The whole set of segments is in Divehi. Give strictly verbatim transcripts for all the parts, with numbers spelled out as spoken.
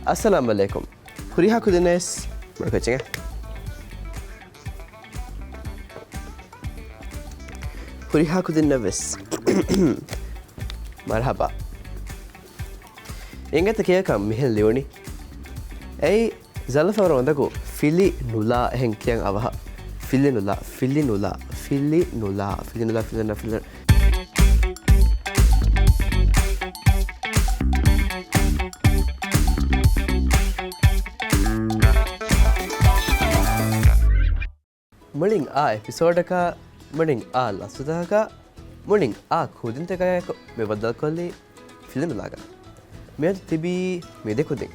އައްސަލާމު ޢަލައިކުމް. ހުރިހާ ކުދިންނަށް ވެސް މަރުކައްޗެއް. ހުރިހާ ކުދިންނަށް ވެސް މަރުޙަބާ. އިނގޭތަ ކިޔަކަށް މިހެން ލިޔުނީ. އެއީ ޒަލަފަ ވަރަށް އުނދަގޫ ފިލި ނުލާ އެހެން ކިޔަން އަވަހަށް. ފިލި ނުލާ، ފިލި ނުލާ، ފިލި ނުލާ، ފިލި ނުލާ، ފިލި ނުލާ، ފިލި ނުލާ. މުޅިން އާ އެޕިސޯޑަކާ، މުޅިން އާ ލަފްޒުތަކަކާ، މުޅިން އާ ކުދިންތަކާއެކު މި ބައްދަލުކޮށްލީ ފިލިނުލާގަ. މިއަދު ތިބީ މި ދެ ކުދިން.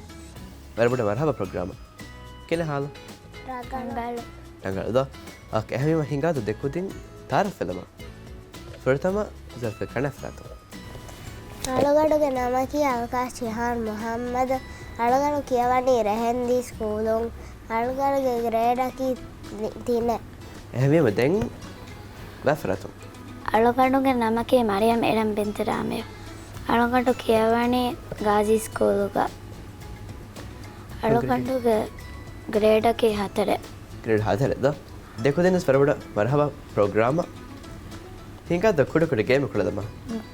ވަރަށް ބޮޑަށް މަރުޙަބާ ޕްރޮގްރާމަށް. ކިހިނެއް ހާލު؟ ރަނގަޅު. ރަނގަޅު ދޯ؟ އޯކޭ، އެހެންވީމަ ހިނގާދޯ ދެ ކުދިން ތަޢާރަފް ވެލަމާ. ފުރަތަމަ ޒަލްފެ ކަނާ ފަރާތުން. އަޅުގަނޑުގެ ނަމަކީ އަލްކާ ޝިހާން މުޙައްމަދު. އަޅުގަނޑު ކިޔަވަނީ ރެހެންދީ ސްކޫލުން. އަޅުގަނޑުގެ ގްރޭޑަކީ ތި-، ތިނެއް. އެހެންވީމަ ދެން ވާ ފަރާތުން. އަޅުގަނޑުގެ ނަމަކީ މަރިޔަމް އެޑަމް ބިންތު ރާމިޔާ. އަޅުގަނޑު ކިޔަވަނީ ގާޒީ ސްކޫލުގަ. އަޅުގަނޑުގެ ގްރޭޑަކީ ހަތަރެއް. ގްރޭޑް ހަތަރެއް ދޯ؟ ދެ ކުދިން ވެސް ވަރަށް ބޮޑަށް މަރުޙަބާ ޕްރޮގްރާމަށް. ހިނގާ ދޯ ކުޑަކުޑަ ގޭމެއް ކުޅަދަމާ.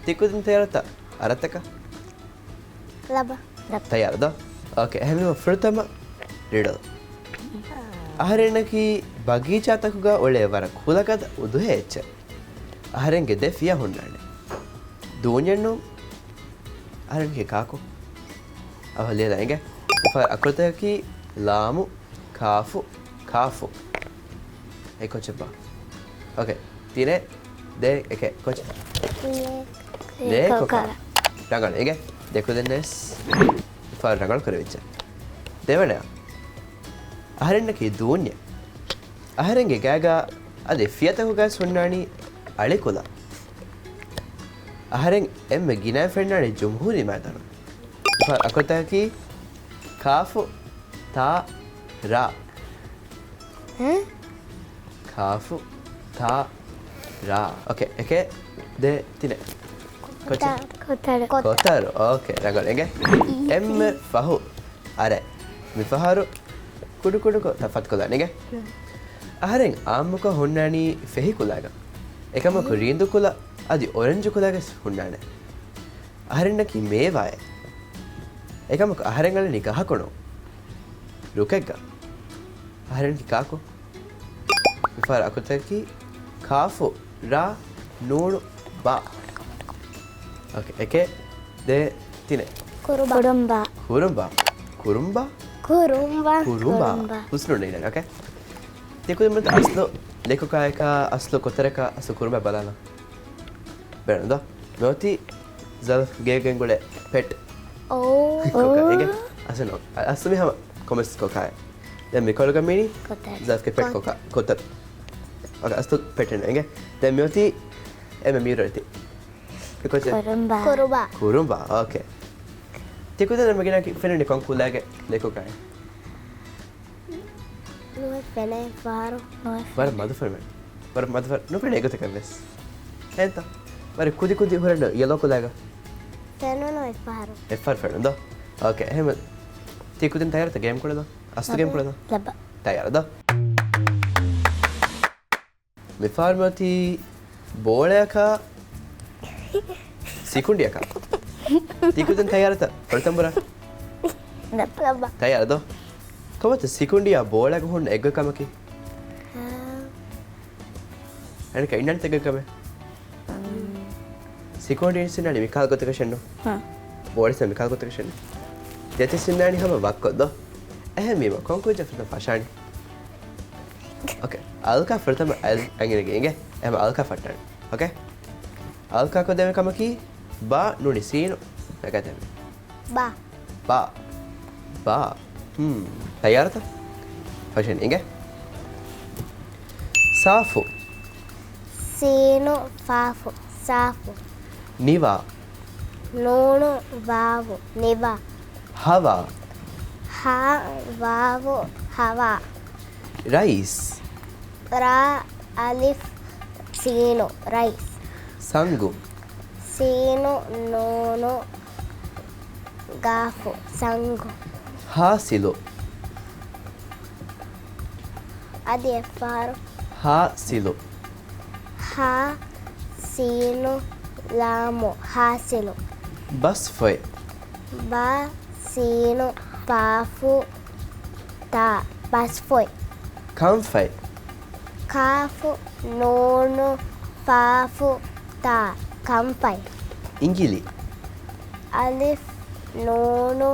ތި ކުދިން ތައްޔާރަތަ އަރަތަކަށް؟ ލަބަ. ތައްޔާރަ ދޯ؟ އޯކޭ، އެހެންވީމަ ފުރަތަމަ ރިޑަލް. އަހަރެންނަކީ ބަގީޗާތަކުގަ އުޅޭ ވަރަށް ކުލަގަދަ އުދުހޭ އެއްޗެއް. އަހަރެންގެ ދެ ފިޔަ ހުންނާނެ. ދޫންޏެއްނު. އަހަރެންގެ ކާކު؟ އަވަހަށް ލިޔަލާ އިނގޭ. އެއްފަހަރު އަކުރުތަކަކީ ލާމު، ކާފު، ކާފު. އެއް ކޮއްޗެއްބާ؟ އޯކޭ. ތިނެއް، ދޭއް، އެކެއް. ކޮއްޗެއް؟ ލޭކޮކާ. ރަނގަޅު އިނގޭ. ދެ ކުދިން ވެސް އެއްފަހަރު ރަނގަޅު ކުރެވިއްޖެ. ދެވަނަޔަށް. އަހަރެންނަކީ ދޫންޏެއް. އަހަރެންގެ ގާގަ އަދި ފިޔަތަކުގަ ވެސް ހުންނާނީ އަޅިކުލަ. އަހަރެން އެންމެ ގިނައިން ފެންނާނީ ޖުމްހޫރީ މައިދާނު. އެއްފަހަރު އަކުރުތަކަކީ ކާފު، ތާ، ރާ. ހެ؟ ކާފު، ތާ، ރާ. އޯކޭ، އެކެއް، ދޭއް، ތިނެއް. ކޮއްޗެއް؟ ކޮތަރު. ކޮތަރު. އޯކޭ، ރަނގަޅު އިނގޭ. އެންމެ ފަހު އަރެއް. މިފަހަރު ކުޑަކުޑަކޮށް ތަފާތުކޮށްލާނެ އިނގޭ. އަހަރެން އާއްމުކޮށް ހުންނާނީ ފެހި ކުލައިގަ. އެކަމަކު ރީނދު ކުލަ އަދި އޮރެންޖު ކުލައިގަ ވެސް ހުންނާނެ. އަހަރެންނަކީ މޭވާއެއް. އެކަމަކު އަހަރެން އަޅަނީ ގަހަކުނު. ރުކެއްގަ. އަހަރެން ކާކު؟ މިފަހަރު އަކުރުތަކަކީ ކާފު، ރާ، ނޫނު، ބާ. އޯކޭ، އެކެއް، ދޭއް، ތިނެއް. ކުރުބާ. ކުރުނބާ. ކުރުނބާ. ކުރުނބާ؟ ކުރުނބާ. ކުރުނބާ. ކުރުނބާ. ހުސްނުން ނޭނގެ، އޯކޭ. ތި ކުދިން މިއަދު އަސްލު ލޭކޮކާއެކާ، އަސްލު ކޮތަރަކާ، އަސްލު ކުރުނބާ ބަލާލަން. ބޭނުން ދޯ؟ މިއޮތީ ޒަލްފް ގޭގެން ގުޅޭ ޕެޓް. އޯ. ކޮކާ. އޭގެ އަސްލު، އަސްލު މި ހަމަ ކޮމެސް ކޮކާއެއް. ދެން މި ކޮޅުގަ މީނީ ކޮތަރު. ޒަލްފްގެ ޕެޓް ކޮ-، ކޮކާ. ކޮތަރު. އޯކޭ، އަސްލު ޕެޓެއް ނޭނގެ. ދެން މިއޮތީ އެންމެ މީރު އޮތީ. ކޮއްޗެއް؟ ކުރުނބާ. ކުރުނބާ. ކުރުނބާ. އޯކޭ. ތި ކުދިން މިގިނަ ފެނުނީ ކޮން ކުލައިގެ ލޭކޮކާއެއް؟ ނުވެ ފެނޭ ފަހަރު. ނުވެ ވަރަށް މަދު ފެނޭ. ވަރަށް މަދު ފެނޭ. ނުފެނޭ އެގޮތަކަށް ވެސް. އެހެންތަ؟ ވަރަށް ކުދި ކުދި ހުރެން ޔެލޯ ކުލައިގަ. ފެނުނު އެއްފަހަރު. އެއްފަހަރު ފެނުން ދޯ؟ އޯކޭ. އެހެން ތި ކުދިން ތައްޔާރަތަ ގޭމް ކުޅަދޯ؟ އަސްލު ގޭމް ކުޅަދޯ؟ ލަބަ. ތައްޔާރަ ދޯ؟ މިފަހަރު މިއޮތީ ބޯޅަޔަކާ ސިކުނޑިއަކާ. ތި ކުދިން ތައްޔާރަތަ؟ ފުރަތަމަ ބުރަ. ލަބަ. ތައްޔާރަ ދޯ؟ ކޮބާތަ ސިކުނޑިއާ ބޯޅައިގަ ހުންނަ އެއްގޮތްކަމަކީ؟ އަނެއްކާ އިންނަންތަ އެއްގޮތްކަމެއް؟ ސިކުނޑި އިންނަނީ މިކަހަލަ ގޮތަކަށެއްނު. ބޯޅަ އިންނަނީ މިކަހަލަ ގޮތަކަށެއްނު. ދެތި އިންނަނީ ހަމަ ވައްކޮށް ދޯ؟ އެހެންވީމަ ކޮން ކުއްޖާ ފުރަތަމަ ފަށާނީ؟ އޯކޭ. އަލްކާ ފުރަތަމަ އަލް އަނގިނަގެ އިނގޭ. އެހެން އަލްކާ ފައްޓާނީ. އޯކޭ. އަލްކާ ކޮށްދެވޭ ކަމަކީ ބާ ނޫނީ ސީނު ނަގާދެވޭ. ބާ. ބާ. ބާ. ހުން. ތައްޔާރަތަ؟ ފަށަން އިނގޭ. ސާފު. ސީނު ފާފު. ސާފު. ނިވާ. ނޫނު ވާވު. ނިވާ. ހަވާ. ހާ ވާވު. ހަވާ. ރައީސް. ރާ އަލިފް ސީނު. ރައީސް. ސަންގު. ސީނު ނޫނު ގާފު. ސަންގު. ހާސިލު. އަދި އެއްފަހަރު. ހާސިލު. ހާ، ސީނު، ލާމު، ހާސިލު. ބަސްފޮތް. ބާ، ސީނު، ބާފު، ތާ، ބަސްފޮތް. ކަންފަތް. ކާފު، ނޫނު، ފާފު، ތާ، ކަންފަތް. އިނގިލި. އަލިފް، ނޫނު،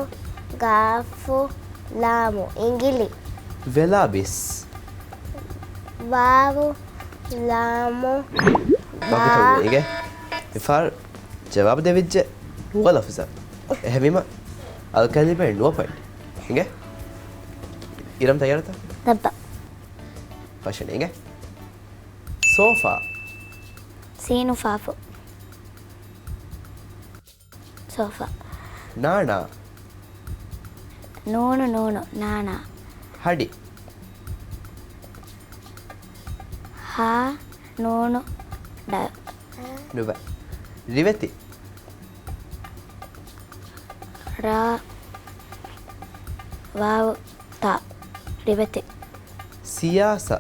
ގާފު، ލާމު، އިނގިލި. ވެލާބިސް. ވާވު، ލާމު، ވާ. އިނގޭ. މިފަހަރު ޖަވާބު ދެވިއްޖެ ނުވަ ލަފުޒަށް. އެހެންވީމަ އަލްކައަށް ލިބޭ ނުވަ ޕޮއިންޓް. އިނގޭ؟ އިރަމް ތައްޔާރަތަ؟ ލައްބަ. ފަށަން އިނގޭ. ސޯފާ. ސީނު ފާފު. ސޯފާ. ނާނާ. ނޫނު ނޫނު، ނާނާ. ހަޑި. ހާ، ނޫނު، ޑ. ނުބަ. ރިވެތި. ރާ، ވާވު، ތާ، ރިވެތި. ސިޔާސަ.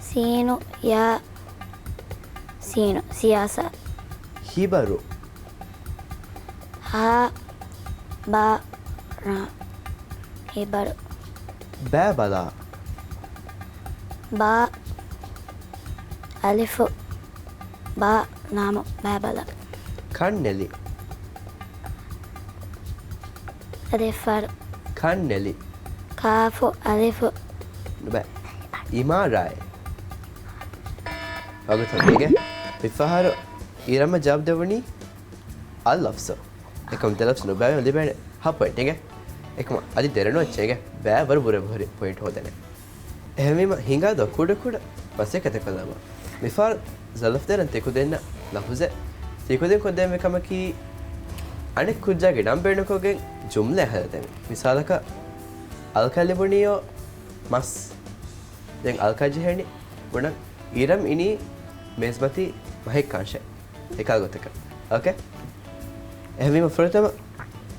ސީނު، ޔާ، ސީނު، ސިޔާސަ. ހިބަރު. ހާ، ބާ، ރާ، ހިބަރު. ބައިބަލާ. ބާ، އަލިފު، ބާ، ލާމު، ބައިބަލާ. ކަންނެލި. އަދި އެއްފަހަރު. ކަންނެލި. ކާފު، އަލިފު. ނުބަ. އިމާރާތް. ވަގުތު އިނގޭ. މިފަހަރު އިރަމް ޖަވާބު ދެވުނީ އަލް ލަފްޒު. އެކަމް ދެ ލަފްޒު ނުބައި ލިބޭނެ ހަ ޕޮއިންޓް އިނގޭ. އެކަމް އަދި ދެރަނު އެއްޗެއް އިނގޭ. ބައި ވަރު ބުރެ ބުހުރި ޕޮއިންޓް ހޯދޭނެ. އެހެންވީމަ ހިނގާދޯ ކުޑަ ކުޑަ މަސައްކަތެއް ކޮށްލަމާ. މިފަހަރު ޒަލަފްދޭރަން ތިކުދިންނަށް ލަފުޒެއް ތިކުދިން ކޮށްދޭންވީ ކަމަކީ، އަނެއް ކުއްޖާގެ ނަން ބޭނުންކޮށްގެން ޖުމްލައެއް ހަދާދޭން. މިސާލަކަށް، އަލްކައަށް ލިބުނީޔޯ މަސް. ދެން އަލްކައަށް ޖެހޭނީ ބުނަން އިރަމް އިނީ މޭޒްމަތީ މަހެއް ކާންށޭ. އެކަހަލަ ގޮތަކަށް. އޯކޭ؟ އެހެންވީމަ ފުރަތަމަ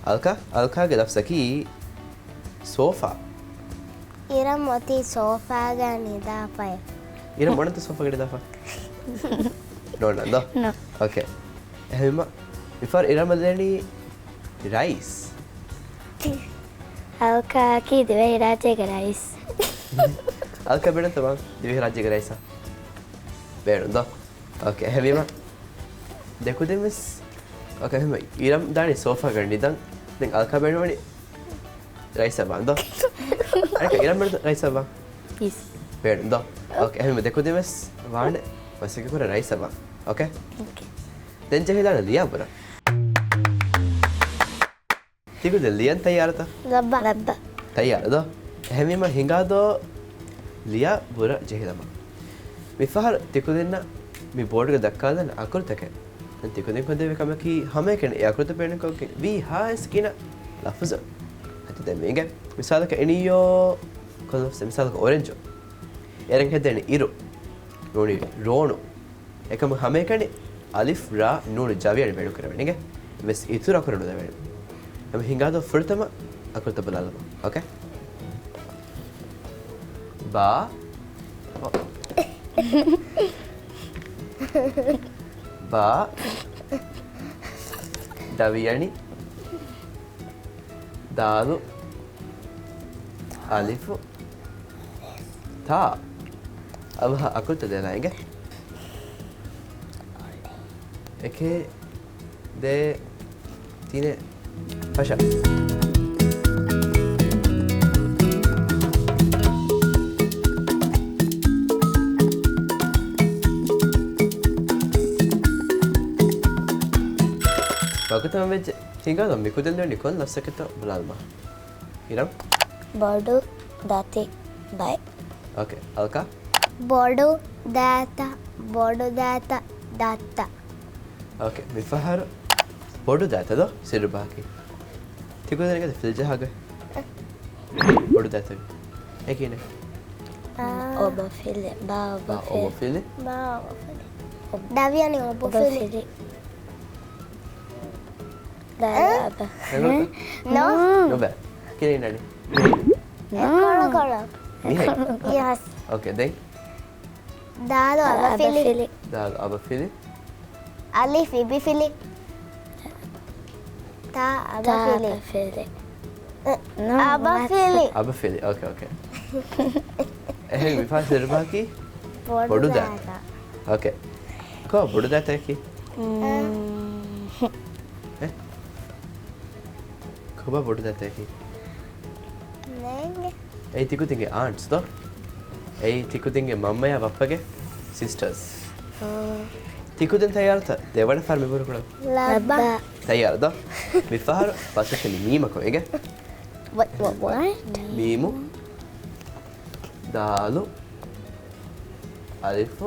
އަލްކާ، އަލްކާގެ ލަފްޒަކީ ސޯފާ. އިރަމް އޮތީ ސޯފާގަ ނިދާފައެވެ. އިރަމް އޮނަންތަ ސޯފާގަ ނިދާފަ؟ ނޯންނަން ދޯ؟ ނޯ. އޯކޭ. އެހެންވީމަ މިފަހަރު އިރަމް ލިބޭނީ ރައީސް. އަލްކާއަކީ ދިވެހިރާއްޖޭގެ ރައީސް. އަލްކާ ބޭނުންތަ ދިވެހިރާއްޖޭގެ ރައީސަށް؟ ބޭނުން ދޯ؟ އޯކޭ، އެހެންވީމަ ދެކުދިން ވެސް، އޯކޭ، އެހެންވީމަ އިރަމް ދާނީ ސޯފާގަ ނިދަން. ދެން އަލްކާ ބޭނުންވަނީ ރައީސަށް ވާން ދޯ؟ އަނެއްކާ އިރަމް ބޭނުން ރައީސަށް ވާން. ޔެސް. ބޭނުން ދޯ؟ އޯކޭ، އެހެންވީމަ ދެކުދިން ވެސް ވާނެ މަސައްކަތް ކުރަން ރައީސަށް ވާން. އޯކޭ؟ އޯކޭ. ދެން ޖެހިލާނެ ލިޔާ ބުރަން. ތިކުދިން ލިޔަން ތައްޔާރަތަ؟ ލައްބަ. ލައްބަ. ތައްޔާރަ ދޯ؟ އެހެންވީމަ ހިނގާ ދޯ ލިޔާ ބުރަ ޖެހިލަމާ. މިފަހަރު ތިކުދިންނަށް މި ބޯޑުގަ ދައްކާލަން އަކުރުތަކެއް. ދެން ތިކުދިން ކޮށްދެވޭ ކަމަކީ ހަމައެކަނި އެ އަކުރުތައް ބޭނުންކޮށްގެން ވީ ހާސް ގިނަ ލަފުޒު ހަދަދޭން އިނގޭ. މިސާލަކަށް އިނީޔޯ ކޮން ލަފުޒެއް؟ މިސާލަކަށް އޮރެންޖު. އޭރަން ހެދޭނެ އިރު. ނޫނީ ރޯނު. އެކަމު ހަމައެކަނި އަލިފް، ރާ، ނޫނު ޖަވިޔަނި ބޭނުންކުރެވެނީގެ ވެސް އިތުރު އަކުރެއް ނުލެވޭނެ. ހަމަ ހިނގާދޯ ފުރަތަމަ އަކުރުތައް ބަލާލަމާ. އޯކޭ؟ ބާ، ބާ، ދަވިޔަނި، ދާލު، އަލިފު، ތާ. އަވަހަށް އަކުރުތައް ދޭލާ އިނގޭ. އެކެއް، ދޭއް، ތިނެއް، ފަށަ. ވަގުތު ތަމަން ވެއްޖެ. ހިނގާލަ މި ކުދިން ދެން ކޮން ލަފްޒަކެއްތޯ ބަލާލަމާ. އިރަމް. ބޮޑު ދަތި ބައެއް. އޯކޭ، އަލްކާ. ބޮޑު ދާތަ، ބޮޑު ދާތަ، ދާތަ. އޯކޭ، މިފަހަރު ބޮޑު ދާތަ ދޯ ސިއްރު ބަހަކީ. ތިކުދިން ގަދަ ފިލް ޖަހާގަ. ބޮޑު ދާތަ. އެކީނެ. އާ. އޮބޮފިލި، ބާ އޮބޮފިލި. ބާ އޮބޮފިލި. ބާ އޮބޮފިލި. ދަވިޔަނި އޮބޮފިލި. އޮބޮފިލި. ދާލު އަބަ. ނޯ. ނުބަ. ކިރިން އަނި. ކޮޅު ކޮޅު. މިހެން. ޔަސް. އޯކޭ، ދެން. ދާލު އަބަފިލި. ދާލު އަބަފިލި. އަލިފް އިބިފިލި. ތާ އަބަފިލި. ތާ އަބަފިލި. އަ، ނޯ، އަބަފިލި. އަބަފިލި. އޯކޭ، އޯކޭ. އެހެން މިފާ ސިއްރު ބަހަކީ ބޮޑު ބޮޑު ދާތަ. ދާތަ. އޯކޭ. ކޯ ބޮޑު ދާތައަކީ؟ މް. އެ؟ ކޮބާ ބޮޑު ދާތައަކީ؟ ނޭނގެ. އެއީ ތިކުދިންގެ އާންޓްސް ދޯ؟ އެއީ ތިކުދިންގެ މަންމަޔާ ބައްޕަގެ ސިސްޓާސް. އޯ. ތިކުދިން ތައްޔާރުތަ؟ ދެވަނަ ފަހަރު މި ބުރު ކުޅަން. ލައްބަ. ތައްޔާރު ދޯ؟ މި ފަހަރު ފަސްވެސް މީމަކު އިނގޭ. ވަ-، ވަ-، ވަޓް؟ މީމު. ދާލު. އަލިފު.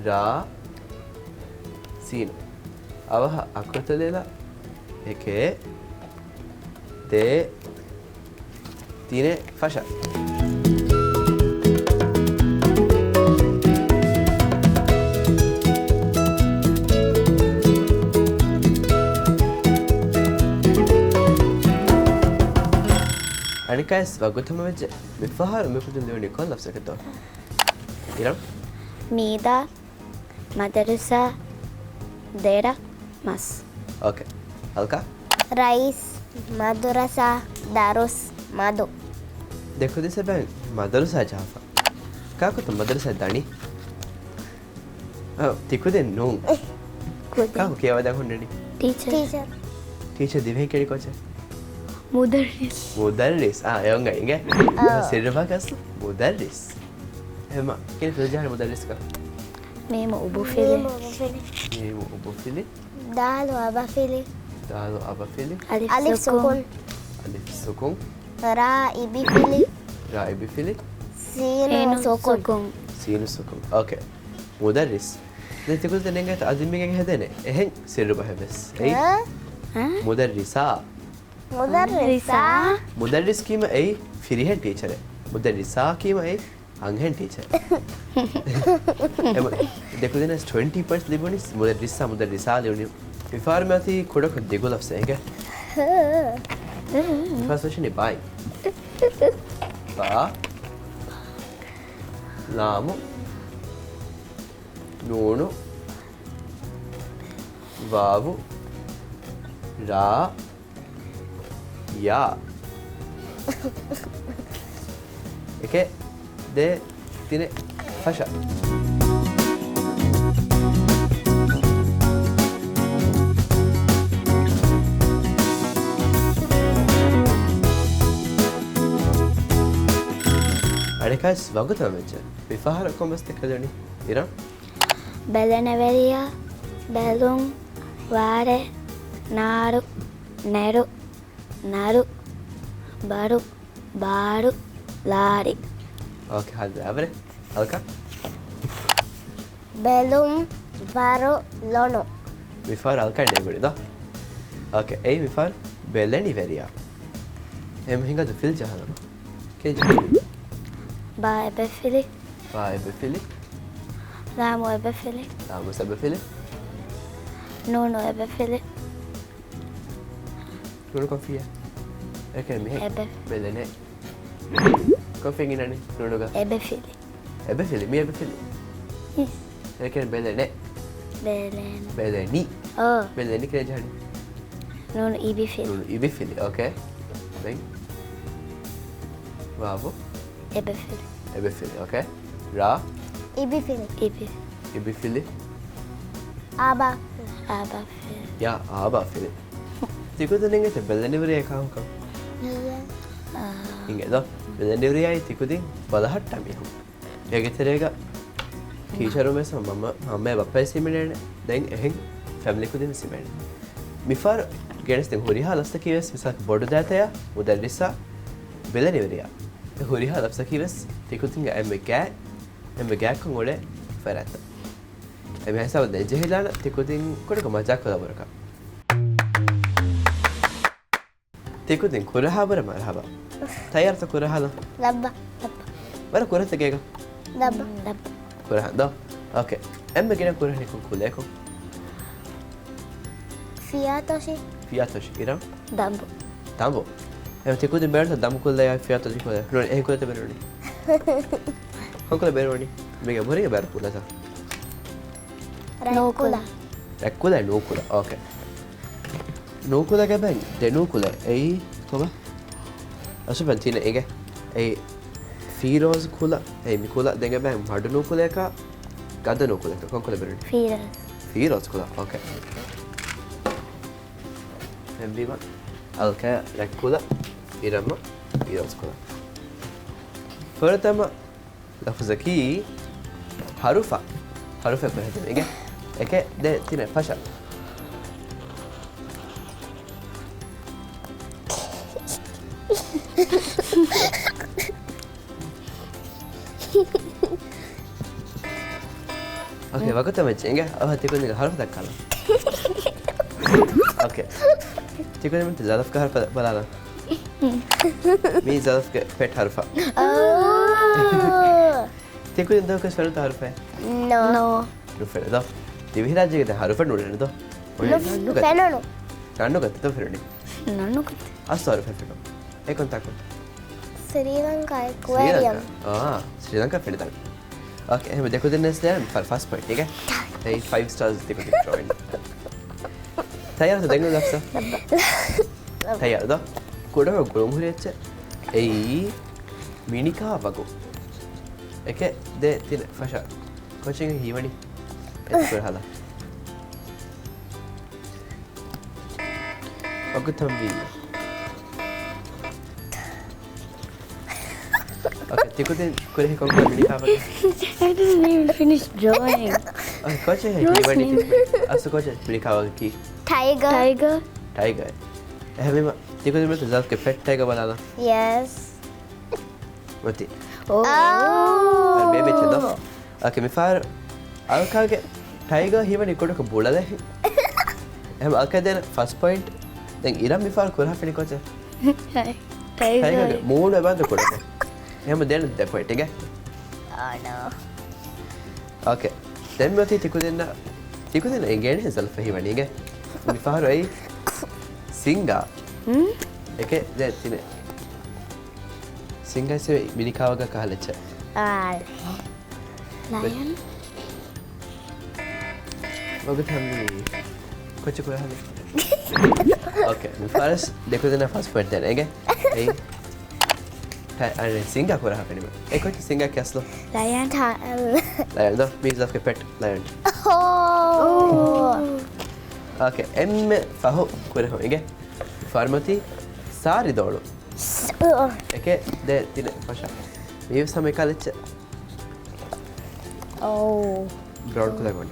ރާ. ސީނު. އަވަހަށް އަކުރުތަލެލަ. އެކެއް. ދޭ. ތިނެއް ފަށަ. އަނެއްކާވެސް ވަގުތު ހަމަވެއްޖެ. މި ފަހަރު މި ކުދިން ލިޔުނީ ކޮން ލަފްޒަކެއް ދޯ؟ އިރަން؟ މީދާ. މަދަރުސާ، ދެރަ، މަސް. އޯކޭ. އަލްކާ؟ ރައީސް، މަދުރަސާ، ދަރުސް، މަދު. ދެ ކުދިން ސަބަބެން މަދަރުސާ ޖަހާފަ. ކާކުތަ މަދަރުސާ ދަނީ؟ އަ، ތި ކުދިން ނޫން. ކުދިން. ކާކު ކިޔަވަދާ ހުންނަނީ؟ ޓީޗަރ. ޓީޗަރ. ޓީޗަރ ދިވެހި ކެނޑި ކޯޗެއް؟ މުދައްރިސް. މުދައްރިސް. އާ، އެ އޮންގަ އިނގޭ. އާ. ސިއްރު ބަހަކަސް މުދައްރިސް. އެހެމަ، ކިހިނެއް ފިލް ޖަހާނެ މުދައްރިސްގަ؟ މީމު އުބުފިލި. މީމު އުބުފިލި. މީމު އުބުފިލި. ދާލު އަބަފިލި. ދާލު އަބަފިލި. އަލިފް އަލިފް ސުކުން. ސުކުން. އަލިފް ސުކުން. ރާ އިބިފިލި. ރާ އިބިފިލި. ސީނު ސީނު ސުކުން. ސުކުން. ސީނު ސުކުން. އޯކޭ. މުދައްރިސް. ދެން ތިކުދިން ނޭނގޭތަ އަދި މީގެން ހެދޭނެ އެހެން ސިއްރު ބަހެއް ވެސް. އެއީ؟ އަ؟ އަ؟ މުދައްރިސާ. މުދައްރިސާ. މުދައްރިސް ކީމަ އެއީ ފިރިހެން ޓީޗަރެއް. މުދައްރިސާ ކީމަ އެއީ އަންހެން ޓީޗަރ. އެމަ، ދެކުދިނަސް ޓްވެންޓީ ޕޮއިންޓްސް ލިބުނީ މުދައްރިސްއާ، މުދައްރިސާ ލިބުނީ. މިފަހަރު މިއޮތީ ކުޑަކޮށް ދިގު ލަފްޒެއް އިނގޭ. ފަސް ވެސް ބާއި. ބާ. ލާމު. ނޫނު. ވާވު. ރާ. ޔާ. އެކެއް، ދޭ، ތިނެއް، ފަށަ. އަނެއްކާވެސް ވަގުތު ހަމަވެއްޖެ. މި ފަހަރަށް ކޮންމެސް ދެކެލެވުނީ އިރަން؟ ބެލެނިވެރިޔާ، ބެލުން، ވާރޭ، ނާރު، ނެރު، ނަރު، ބަރު، ބާރު، ލާރި. އޯކޭ، ހަދާ އަވަރެ. އަލްކާ؟ ބެލުން، ވަރު، ލޮނު. މި ފަހަރު އަލްކާ ނޭނގުނީ ދޯ؟ އޯކޭ، އެއީ މި ފަހަރު ބެލެނިވެރިޔާ. އެހެން ހިނގާދު ފިލް ޖަހާލަމާ. ކޭ ޖަހާ؟ ބާ އެބެފިލި. ބާ އެބެފިލި. ލާމު އެބެފިލި. ލާމު އެބެފިލި. ނޫނު އެބެފިލި. ނޫނު ކޮން ފިޔަ؟ އެކެ މިހެ. އެބެ. ބެލެނެ. ކޮން ފިޔަ ގިނަނީ ނޫނުގަ؟ އެބެފިލި. އެބެފިލި، މި އެބެފިލި. އިސް. އެކެ ބެލެނެ. ބެލެން. ބެލެނި. އޯ. ބެލެނި ކިރެ ޖަހަނީ. ނޫނު އިބިފިލި. ނޫނު އިބިފިލި، އޯކޭ. ދެން. ވާވު. އެބެފިލި. އެބެފިލި، އޯކޭ. ރާ. އިބިފިލި. އިބި. އިބިފިލި. އާބާ. އާބާފިލި. ޔާ، އާބާފިލި. ތިކުދިން އިނގޭތަ ބެލެނިވެރިޔާ ކާކުކަން؟ އާ. އިނގޭ ދޯ؟ ބެލެނިވެރިޔާއީ ތިކުދިން ބަލަހައްޓާ މީހުން. އޭގެ ތެރޭގަ ޓީޗަރުން ވެސް މަންމަ، މަންމައާ ބައްޕަވެސް ހިމެނޭނެ. ދެން އެހެން ފެމިލީ ކުދިން ވެސް ހިމެނޭ. މިފަހަރު ގެނެސްދިން ހުރިހާ ލަފްޒަކީ ވެސް މިސާލަކަށް ބޮޑު ދާތަޔާ، މުދައްރިސާ، ބެލެނިވެރިޔާ. އެ ހުރިހާ ލަފްޒަކީ ވެސް ތިކުދިންގެ އެންމެ ގާތް، އެންމެ ގާތްކޮށް އުޅޭ ފަރާތްތައް. އެ މިހާ ހިސާބަށް ދެން ޖެހިލާނަން ތިކުދިން ކުޑަކޮށް މަޖާކޮށްލާ ބުރަކަށް. ތިކުދިން ކުރަހާ ބުރަ މަރުހަބާ. ތައްޔާރުތަ ކުރަހާލަން؟ ލައްބަ، ލައްބަ. ވަރަށް ކުރަތަ ގޭގަ؟ ލައްބަ، ލައްބަ. ކުރަހާ ދޯ؟ އޯކޭ. އެންމެ ގިނަ ކުރަނީ ކޮން ކުލައަކު؟ ފިޔާތޮށި. ފިޔާތޮށި. އިރަން؟ ދަނބު. ދަނބު. އެ ތި ކުދިން ބޭނުންތަ ދަނބު ކުލަޔާ ފިޔާތޮށި ކުލަ؟ ނޫން، އެހެން ކުލަތަ ބޭނުނީ؟ ކޮން ކުލަ ބޭނުނީ؟ މީގެ މުރިގެ ބޭރު ކުލަތަ؟ ނޫކުލަ. ރެއްކުލަ، ނޫކުލަ. އޯކޭ. ނޫކުލަގެ ބެން ދެ ނޫކުލަ. އެއީ ކޮބާ؟ އަސުބެން ތިނެ އިނގެ. އެއީ ފީރޯޒް ކުލަ. އެއީ މި ކުލަ ދެންގެ ބެން މަޑު ނޫކުލަޔަކާ ގަދަ ނޫކުލަޔަކާ ކޮން ކުލަ ބޭނުނީ؟ ފީރޯޒް. ފީރޯޒް ކުލަ. އޯކޭ. އެހެންވީމަ އަލްކަޔަށް ރެއްކުލަ، އިރަމަށް ފީރޯޒް ކުލަ. ފުރަތަމަ ލަފުޒަކީ ހަރުފާ. ހަރުފާ ކުރެހެދުން އިނގޭ. އެކެއް، ދެ، ތިނެއް، ފަށަ. އޯކޭ، ވަގުތު މެޗް އިނގޭ. އަވަ ތިކުދިންގެ ހަރުފަ ދައްކާލަ. އޯކޭ. ތިކުދިން ޒަލަފްގެ ހަރުފަ ބަލާލަ. މީ ޒަލަފްގެ ޕެޓް ހަރުފާ. ތިކުދިން ދޯ ކަސް ފެނުތަ ހަރުފައެއް؟ ނޯ. ނޯ. ނުފެނެ ދޯ. ދިވެހިރާއްޖޭގެ ދެ ހަރުފަ ނުނެނެ ދޯ. ނު-، ނަންނުގަ-، ފެނުނު. ނަންނުގަތަ ދޯ ފެނުނީ. ނަންނުގަތަ. އަސް ހަރުފަ ފެނު. އެ ކޮންތާކު؟ ސްރީލަންކާ އެކުވޭރިއަމް. ސްރީލަންކާ. އާ، ސްރީލަންކާ ފެނިދާނެ. އޯކޭ، އެހެން ދެކުދިންނަސް ދޭން ފަ-، ފަސްޓް ޕޮއިންޓް އިނގޭ. އެއީ ފައިވް ސްޓާރސް ދެކުދިން ޖޮއިން. ތައްޔާރަތަ ދެން ލަފްޒަ؟ ތައްޔާރަ ދޯ. ކުޑަކޮށް ގުޅުން ހުރި އެއްޗެއް. އެއީ މިނިކާ ވަގު. އެކެއް، ދެ، ތިނެއް، ފަށަ. ކޮޗެއް ހީވަނީ. އެއްކުރަހަލަ. ވަގުތަށް ވީ. އޯކޭ، ތިކުދިން ކުރެހި ކޮންކޮން މިނިކާ ވަގު؟ I didn't even finish drawing. އޯކޭ، ކޯޗެއް ހީވަނީ ތިކުދިން؟ އަސް ކޯޗެއް މިނިކާ ވަގު ކީ؟ ޓައިގާ. ޓައިގާ. ޓައިގާ. އެހެންވީމަ، ތިކުދިން މިތަ ޒަލްފްގެ ޕެޓް ޓައިގާ ބަލާލަ. ޔެސް. މޮތި. އޯ. އަން ބޭބެ ޗެދޯ. އޯކޭ، މިފަހަރު އަލްކާގެ ޓައިގާ ހީވަނީ ކުޑަކޮށް ބުޅަލެއް. އެހެން އަލްކާ ދޭން ފަސްޓް ޕޮއިންޓް. ދެން އިރަމް މިފަހަރު ކުރާ ފެނި ކޯޗެއް؟ ޓައި-، ޓައިގާ. ޓައިގާގެ މޫނު އެބަނދު ކުޑަކޮށް. އެހެން ދޭން ދެ ޕޮއިންޓް އިނގޭ. އޯ ނޯ. އޯކޭ. ދެން މިއޮތީ ތިކުދިންނަށް، ތިކުދިންނަށް އެނގޭނެ ޒަލްފަ ހީވަނީ އިނގޭ. މިފަހަރު އެއީ ސިންގާ. ހުން؟ އެކެއް ދެ ތިނެއް. ސިންގާ އިސް މިނިކާ ވަގަށް ކަހަލަ އެއްޗެއް. އާ. ލަޔަން. ވަގުތު ހަމީ. ކޮޗެއް ކުރާ ހަމީ. އޯކޭ. މި ފާރަސް ދެކުދިންނަށް ފަސްޓް ޕޮއިންޓް ދޭނެ އިނގޭ. އެއީ. އަނެއް ސިންގާ ކުރާ ހަމީ. އެ ކޮޗެއް ސިންގާ ކިޔަސްލޯ. ލަޔަން. ލަޔަން ދޯ. މީ ޒަލްފްގެ ޕެޓް ލަޔަން. އޯ. އޯކޭ. އެންމެ ފަހު ކުރެހުން އިނގޭ. ފާރުމަތީ ސާރި ދޯޅު. އެކެއް ދެ ތިނެއް ފަށަ. މީވެސް ހަމަ އެކާލެއްޗެއް. އޯ. ބްރައުން ކުލަ ގޮނޑ.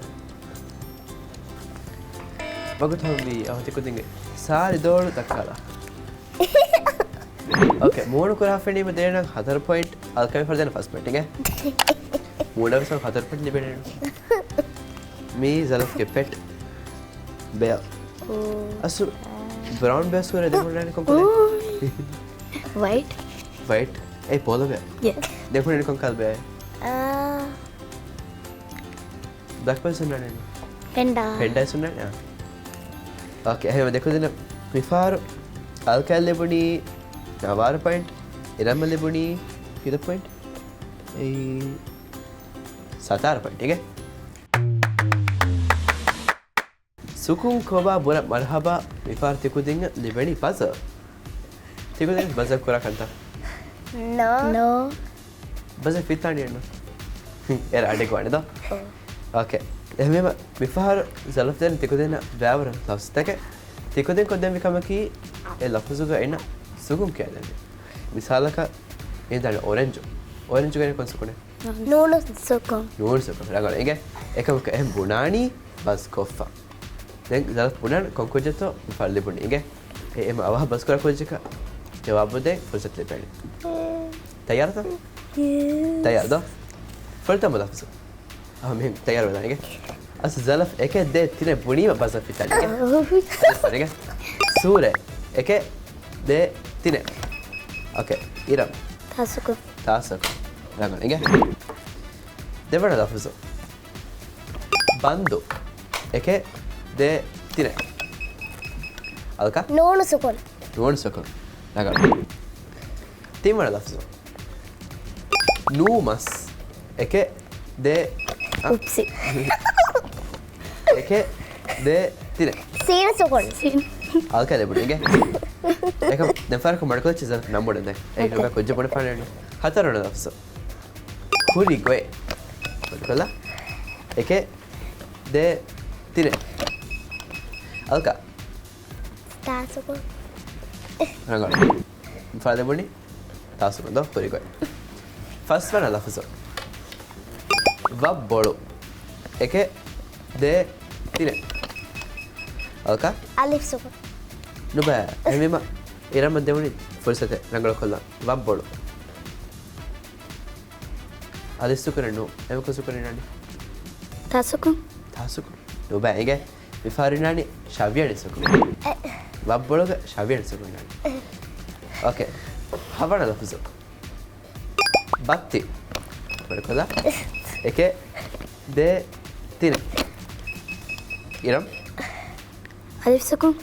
ވަގުތު ހަމަވީ އަހުތި ކުދިންގެ ސާރި ދޯޅު ދައްކާލާ. އޯކޭ، މޫނު ކުރާ ފެނީމަ ދޭނަން ހަތަރު ޕޮއިންޓް، އަލްކަމި ފަރުދޭނަ ފަސް ޕޮއިންޓް އިނގޭ. މޫނަށް ވެސް ހަތަރު ޕޮއިންޓް ލިބެނެއްނު. މީ ޒަލަފްގެ ޕެޓް ބެއަރ. އޯ. އަސް ބްރައުން ބެއަރ ސޫރަ ދެކުން ކޮން ކޮލަ؟ އޯ. ވައިޓް. ވައިޓް. އެ ޕޯލޯ ބެއަރ. ޔެ. ދެކުން ކޮން ކަލަ ބެއަރ؟ އާ. ދަކުވެސް ހުންނާނެ. ފެންޑާ. ފެންޑާ ހުންނާނެ. އާ. އޯކޭ، އެހެން ދެކުދިން މިފަހަރު އަލްކައަށް ލިބުނީ ނަވާރަ ޕޮއިންޓް، އިރަމަށް ލިބުނީ ކިތަ ޕޮއިންޓް؟ އެއީ ސަތާރަ ޕޮއިންޓް އިނގޭ. ސުކުން ކޮބާ ބުރަ މަރުހަބާ މިފަހަރު ތިކުދިން ލިބެނީ ބަޒަރ. ތިކުދިން ބަޒަރ ކުރާ ކަންތައް؟ ނޯ. ނޯ. ބަޒަރ ފިއްތާނީ އެންނު. އޭރަ އަޑެއް ގޮވާނެ ދޯ؟ އޯ. އޯކޭ. އެހެންވީމަ މިފަހަރު ޒަލަފް ދޭން ތިކުދިންނަށް ބައިވަރު ލަފްޒުތަކެއް. ތިކުދިން ކޮށްދެންވީ ކަމަކީ އެ ލަފުޒުގަ އިންނަ ސުކުން ކިޔައިދެން. މިސާލަކަށް އިންދާނެ އޮރެންޖު. އޮރެންޖު ގެނެ ކޮން ސުކުނެއް؟ ނޫނު ސުކުން. ނޫނު ސުކުން. ރަނގަޅު އިނގޭ. އެކަމަކު އެހެން ބުނާނީ ބަސް ކޮށްފަ. ދެން ޒަލަފް ބުނާނެ ކޮން ކުއްޖެއްތޯ ފަރު ލިބުނީ އިނގޭ. އެ އެމަ އަވަހަށް ބަސް ކުރާ ކުއްޖަކަށް ޖަވާބު ދޭން ފުރުސަތު ލިބޭނެ. ތައްޔާރުތަ؟ ޔެސް. ތައްޔާރު ދޯ؟ ފުރަތަމަ ލަފުޒު. އާ، މިހެން ތައްޔާރު ވެލާނެގެ. އަސް ޒަލަފް އެކެއް ދޭ ތިނެއް ބުނީމަ ބަސް ފިތާނެގެ. ސޫރަ އެކެއް ދޭ ތިނެއް. އޯކޭ، އިރަމް. ތާސުކު. ތާސުކު. ރަނގަޅު އިނގޭ. ދެވަނަ ލަފުޒު. ބަންދު. އެކެއް، ދޭ، ތިނެއް. އަލްކާ؟ ނޫނު ސުކުން. ނޫނު ސުކުން. ރަނގަޅު. ތިންވަނަ ލަފްޒު. ނޫ މަސް. އެކެއް، ދޭ، އަ. އުޕްސި. އެކެއް، ދޭ، ތިނެއް. ސީނު ސުކުން. ސީން. އަލްކާ ލިބުނީގެ. އެކަމް ދެން ފާރަކު މަޑުކޮށް ޗިޒަރ ނަމުނެ ދެ. އެ ނުބަ ކުއްޖަ ބުނެ ފާނެ. ހަތަރުވަނަ ލަފްޒު. ހުރި ގޮތް. މަޑުކޮށްލާ. އެކެއް، ދޭ، ތިނެއް. އަލްކާ. ތާސުކުން. ރަނގަޅު. ފާ ލިބުނީ ތާސުކުން ދޯ ހުރި ގޮތް. ފަސްވަނަ ލަފުޒު. ވައްބޮޅު. އެކެއް، ދޭ، ތިނެއް. އަލްކާ؟ އަލިފް ސުކުން. ނުބައި. އެހެންވީމަ އިރަމަށް ދެވުނީ ފުރުސަތެއް ރަނގަޅުކޮށްލަން. ވައްބޮޅު. އަލިފް ސުކުނެއް ނޫން. އެމަކު ސުކުނެއް ނާނީ. ތާސުކުން. ތާސުކުން. ނުބައި އިނގޭ. މިފަހަރު ނާނީ ޝަވިޔަނި ސުކުން. އެ. ވައްބޮޅުގަ ޝަވިޔަނި ސުކުން ނާނީ. އޯކޭ. ހަވަނަ ލަފުޒު. ބައްތި. މަޑުކޮށްލާ. އެކެއް، ދޭ، ތިނެއް. އިރަމް. އަލިފް ސުކުން.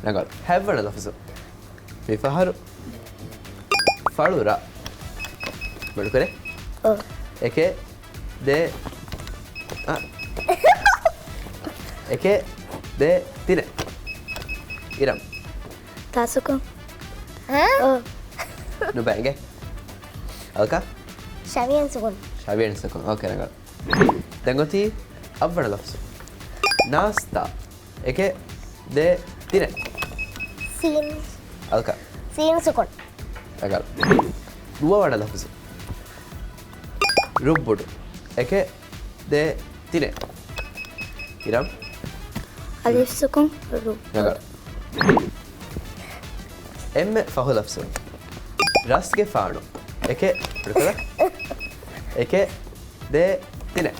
ރަނގަޅު. ހަތްވަނަ ލަފުޒު. މިފަހަރު ފަޅުރަށް. މަޑުކުރޭ. އޯ. އެކެއް، ދޭ، އަ. އެކެއް، ދޭ، ތިނެއް. އިރަމް. ތާސުކުން. އަ؟ އޯ. ނުބައި އިނގޭ. އަލްކާ؟ ޝަވިޔަނި ސުކުން. ޝަވިޔަނި ސުކުން. އޯކޭ، ރަނގަޅު. ދެން އޮތީ އަށްވަނަ ލަފްޒު. ނާސްތާ. އެކެއް، ދޭ، ތިނެއް. ސީން. އަލްކާ. ސީން ސުކުން. ރަނގަޅު. ނުވަވަނަ ލަފުޒު. ރުއްބުޑު. އެކެއް، ދޭ، ތިނެއް. އިރަމް. އަލިފް ސުކުން، ރުއްބުޑު. ރަނގަޅު. އެންމެ ފަހު ލަފްޒު. ރަސްގެފާނު. އެކެއް، ރުކޮލަ. އެކެއް، ދޭ، ތިނެއް.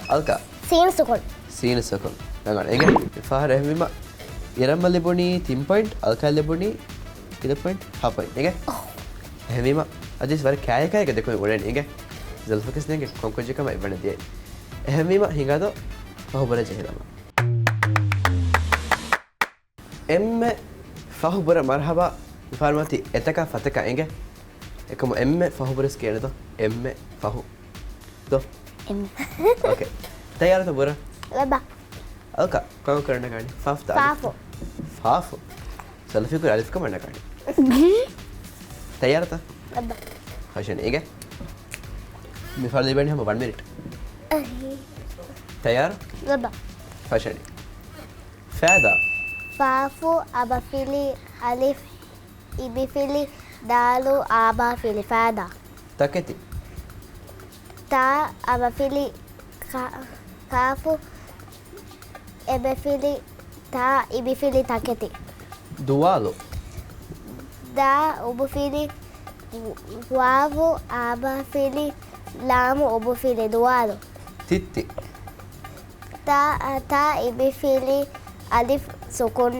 އަލްކާ. ސީން ސުކުން. ސީން ސުކުން. ރަނގަޅު. އެނގޭ. މިފަހަރު އެހެންވީމަ އިރަމްއަށް ލިބުނީ ތިން ޕޮއިންޓް، އަލްކާއަށް ލިބުނީ ކިލޯ ޕޮއިންޓް ހަ ޕޮއިންޓް. އެނގޭ. އެހެންވީމަ އަދިސް ވަރަށް ކާއެކާއެކަ ދެކުން އުޅެނީ. އެނގޭ. ޒަލްފަކިސް ނޭނގެ ކޮންކޮށްޖެކަމަށް އެއްވަނަ ދިޔައީ. އެހެންވީމަ ހިނގާދޯ ފަހުބުރަށް ޖެހިލަމާ. އެންމެ ފަހު ބުރަ މަރުހަބާ. މިފަހަރު މަތި އެތަކާ ފަތަކާ އެނގޭ. އެކަމު އެންމެ ފަހު ބުރަސް ކިޔަނެ ދޯ. އެންމެ ފަހު. ދޯ. އެންމެ. އޯކޭ. ތައްޔާރަތަ ބުރަ؟ ލައްބަ. އަލްކާ، ކޮން ކަރަން ނަގާނީ؟ ފާފުތަ އަލިފް؟ ފާފު. ފާފު. ސަލަފިކުރ އަލިފް ކަމަށް ނަގާނީ. ތައްޔާރަތަ؟ ލައްބަ. ފަށަނީ އިނގޭ. މި ފަރު ލިބެނީ ހަމަ ވަން މިނިޓް. ތައްޔާރަ؟ ލައްބަ. ފަށަނީ. ފައިދާ. ފާފު އަބަފިލި އަލިފް އިބިފިލި ދާލު އާބާފިލި ފައިދާ. ތަކެތި. ތާ އަބަފިލި ކާ-، ކާފު އެބެފިލި ތާ އިބިފިލި ތަކެތި. ދުވާލު. ދާ އުބުފިލި ވާވު އާބާފިލި ލާމު އުބުފިލި ދުވާލު. ތިއްތި. ތާ، ތާ އިބިފިލި އަލިފް ސުކުން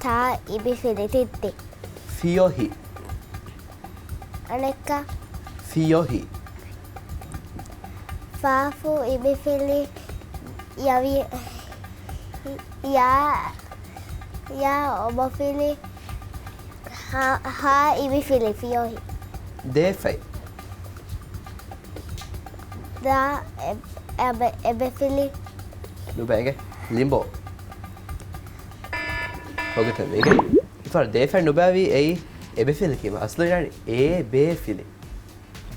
ތާ އިބިފިލި ތިއްތި. ފިޔޮހި. އަނެއްކާ. ފިޔޮހި. ފާފު އިބިފިލި ޔަވި، ޔާ، ޔާ އޮބޮފިލި ހާ، ހާ އިބިފިލި ފިޔޮހި. ދޭފަތް. ދާ އެ-، އެބެ-، އެބެފިލި. ނުބައިގެ ލިމްބޯ. ހޮގެތަ ވެގެ. އިފާރ ދޭފަތް ނުބައިވީ އެއީ އެބެފިލި ކީމަ. އަސްލު އިނާނީ އޭ ބޭފިލި.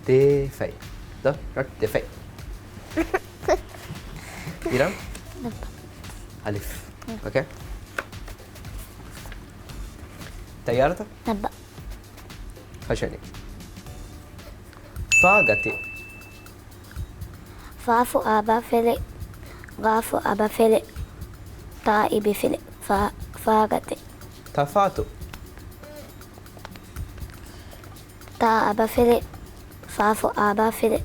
ދޭފަތް. ދޯ، ނޮޓް ދެފަތް. އިރަމް. ލައްބަ. އަލިފް. އޯކޭ. ތައްޔާރަތަ؟ ލައްބަ. ފަށަނީ. ފާގަތި. ފާފު އާބާފިލި، ގާފު އަބަފިލި، ތާ އިބިފިލި، ފާ، ފާގަތި. ތަފާތު. ތާ އަބަފިލި، ފާފު އާބާފިލި،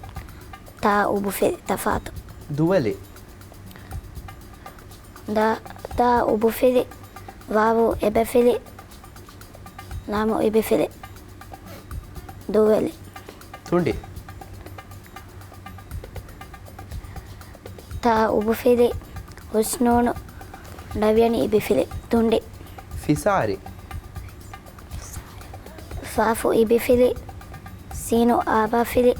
ތާ އުބުފިލި، ތަފާތު. ދުވެލި. ދާ، ދާ އުބުފިލި، ވާވު އެބެފިލި، ލާމު އިބިފިލި. ދުވެލި. ތުނޑި. ތާ އުބުފިލި، ހުސްނޫނު، ޑަވިޔަނި އިބިފިލި. ތުނޑި. ފިސާރި. ފާފު އިބިފިލި، ސީނު އާބާފިލި،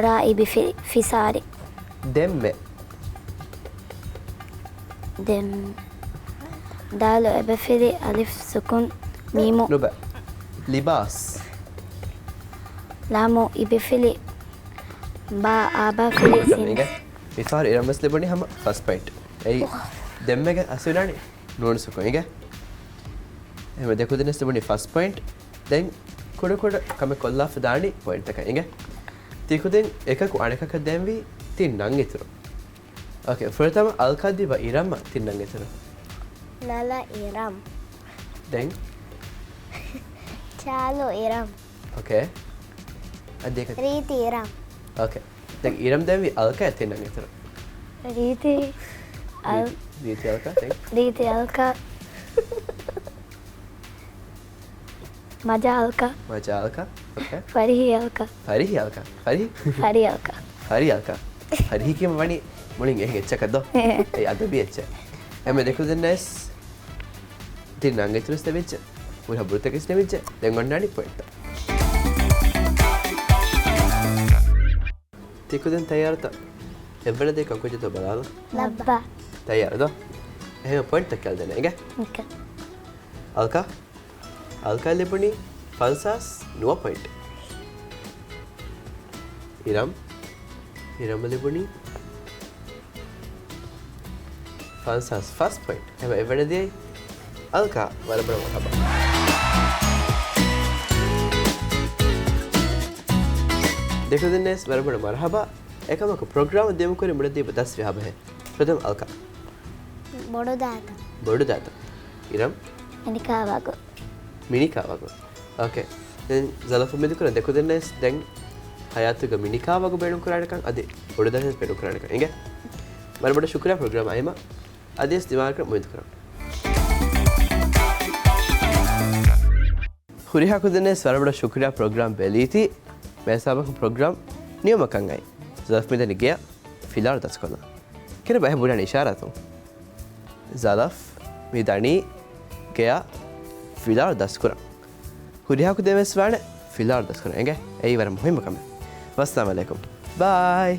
ރާ އިބިފިލި، ފިސާރި. ދެންމެ. ދެން، ދާލު އެބަފިލި، އަލިފް ސުކުން، މީމު. ނުބަ. ލިބާސް. ލާމު އިބިފިލި، ބާ އާބާފިލި، ސީން. އިނގޭ. މިފަހަރު އިރަމް ވެސް ލިބުނީ ހަމަ ފަސް ޕޮއިންޓް. އެއީ ދެންމެގެ އަސްވެދާނީ ނޫން ސުކުން. އިނގޭ. އެހެންވެ ދެކުދިންނަސް ލިބުނީ ފަސް ޕޮއިންޓް. ދެން ކުޑަކުޑަ ކަމެއް ކޮށްލާފަ ދާނީ ޕޮއިންޓްތަކަށް. އިނގޭ. ތިކުދިން އެކަކު އަނެކަކަށް ދޭންވީ ތިން ނަން އިތުރު. އޯކޭ، ފުރަތަމަ އަލްކާ ދީބަ އިރަމަށް ތިން ނަން އިތުރު. ނަލަ އިރަމް. ދެން؟ ޗާލު އިރަމް. އޯކޭ. އަދި އެކަ- ރީތި އިރަމް. އޯކޭ. ދެން އިރަމް ދޭންވީ އަލްކާއަށް ތިން ނަން އިތުރު. ރީތި އަލް- ރީތި އަލްކާ. ދެން؟ ރީތި އަލްކާ. މަޖާ އަލްކާ. މަޖާ އަލްކާ. އޯކޭ. ފަރިހީ އަލްކާ. ފަރިހީ އަލްކާ. ފަރިހީ؟ ފަރި އަލްކާ. ފަރިހީ އަލްކާ. ފަރިހީ ކީމަ ވަނީ މުޅިން އެހެން އެއްޗަކަށް ދޯ؟ އެ އަދަބީ އެއްޗެއް. އެމެ ދެކުދިންނަސް ތިން ނަން އިތުރުސް ދެވިއްޖެ. ހުރިހާ ބުރުތަކެސް ދެވިއްޖެ. ދެން އޮންނާނީ ޕޮއިންޓް. ތިކުދިން ތައްޔާރުތަ؟ އެއްވަނަ ދޭ ކަންކުއްޖެއް ދޯ ބަލާލަ. ލައްބަ. ތައްޔާރު ދޯ؟ އެހެން ޕޮއިންޓްތައް ކިޔާލަދޭނެ. އިނގޭ. އިނގޭ. އަލްކާ. އަލްކާ ލިބުނީ ފަންސާސް ނުވަ ޕޮއިންޓް. އިރަމް. އިރަމް ލިބުނީ ފަންސާސް ފަސް ޕޮއިންޓް. އެހެން އެއްވަނަ ދިޔައީ އަލްކާ. ވަރަށް ބޮޑަށް މަރުހަބާ. ދެކުދިންނަސް ވަރަށް ބޮޑަށް މަރުހަބާ. އެކަމަކު ޕްރޮގްރާމް ދިޔުމުކުރި މުޅި ދީބަ ދަސް ވި ހާބަހެއް. ފުރަތަމަ އަލްކާ. ބޮޑު ދާތަ. ބޮޑު ދާތަ. އިރަމް. މިނިކާ ވަގު. މިނިކާ ވަގު. އޯކޭ. ދެން ޒަލަފް އުއްމީދު ކުރަން ދެކުދިންނަސް ދެން ހަޔާތުގަ މިނިކާ ވަގު ބޭނުން ކުރާނެކަން އަދި ބޮޑު ދާތަ ބޭނުން ކުރާނެކަން. އިނގޭ. ވަރަށް ބޮޑަށް ޝުކުރިއްޔާ ޕްރޮގްރާމް އައިމަ. އަދިވެސް ދިމާވެރިކަން އުއްމީދު ކުރަން. ހުރިހާ ކުދިންނަސް ވަރަށް ބޮޑަށް ޝުކުރިއްޔާ ޕްރޮގްރާމް ބެލީތީ. މޭސާބަކު ޕްރޮގްރާމް ނިޔުމަކަން އައި. ޒަލަފް މިދަނީ ގެޔަށް ފިލާރު ދަސްކޮށްލަން. ކިރި ބަހެ ބުރާނީ އިޝާރާތު. ޒަލަފް މިދަނީ ގެޔަށް ފިލާރު ދަސްކުރަން. ހުރިހާ ކުދިން ވެސް ވާނެ ފިލާރު ދަސްކުރަން. އިނގޭ. އެއީ ވަރަށް މުހިއްމު ކަމެއް. ވައްސަލާމް އަލައިކުމް. ބާއި.